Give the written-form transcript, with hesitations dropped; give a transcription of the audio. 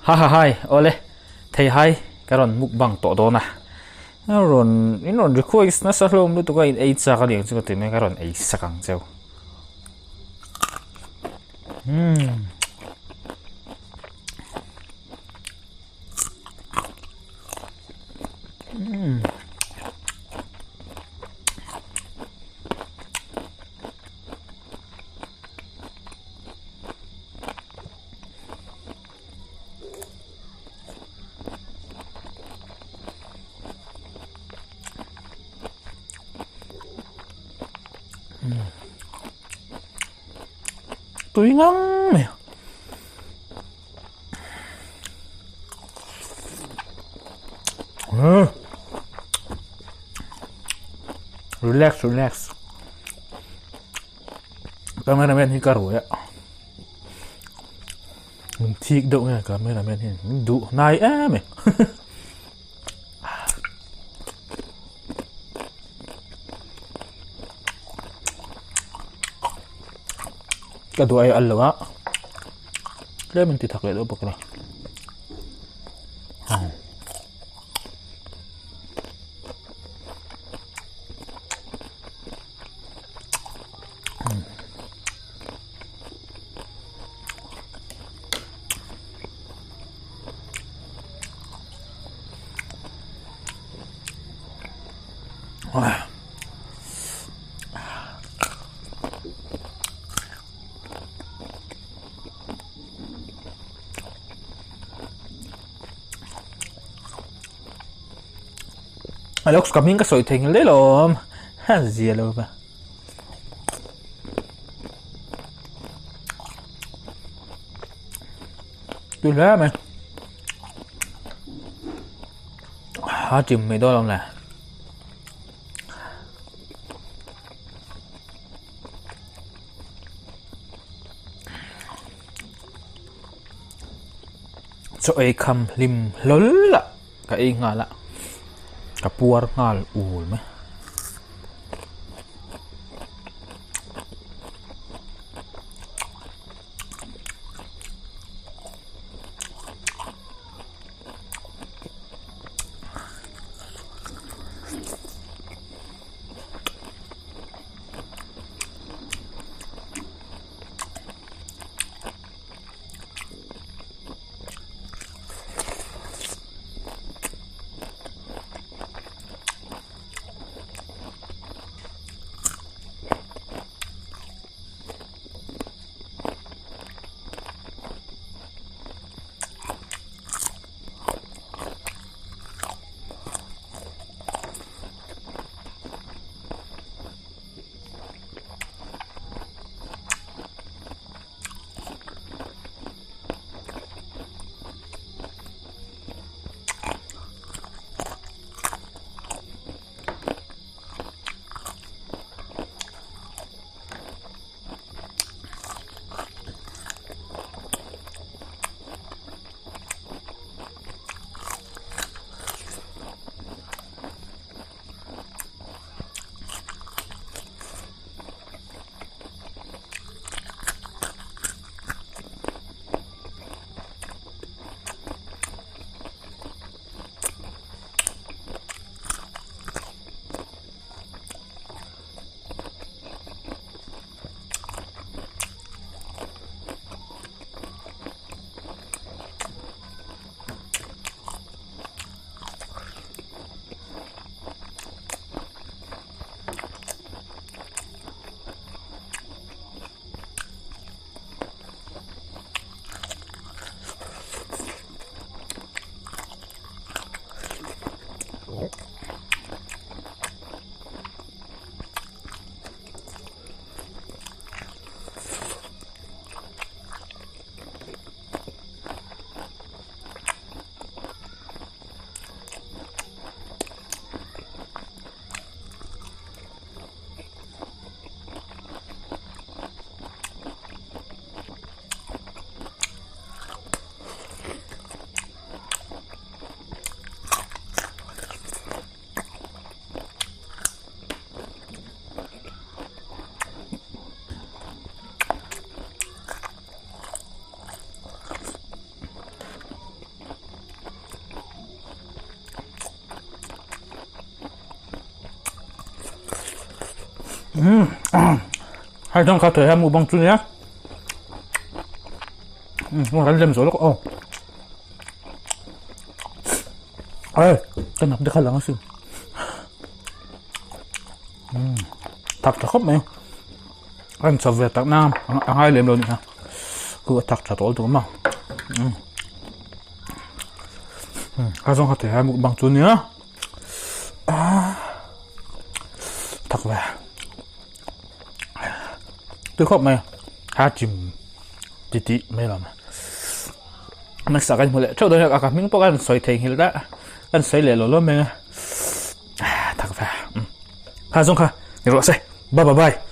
Ha ha hai, awle, theihai ka rawn mukbang tawh dawn a. Rawn in rawn request nasa hlawm lutuk a in ei chak a niang chu ka ti mai ka rawn ei sak ang cheu. Hmm. Hmm. Tui ngang mai. Relax, relax. Cameraman hi ka rui a. Min thik deuh nge cameraman hian min duh hnai em e. Ka duh ai al lo a. Tlem in ti thak leh deuh bawk a ni. Alex ka hming ka sawi thei nghal daih lawm ha zia lo va. Tui hle mai. Ha chim mai dawn lawm le. Chaw ei kham hlim hlawl a ka ei nghal a ka puar nghal ul mai. Umm hei dang kha thei a mukbang chu nia umm kan lem zawh lawk aw ai ka nak te kha lang asin umm thak tha khawp mai an chawp ve tak na a ngai lem lo nia khu a thak tha tawh lutuk a maw umm kha zawng kha thei a mukbang chu nia. Thật là tôi khóc mày ha chim ti ti mai lam next ah kan hmu leh theuh dawn a ka hming pawh kan sawi thei nghilh dah kan sawi leh lo lo mai a thak ve kha zawng kha ni rawh se bye bye bye.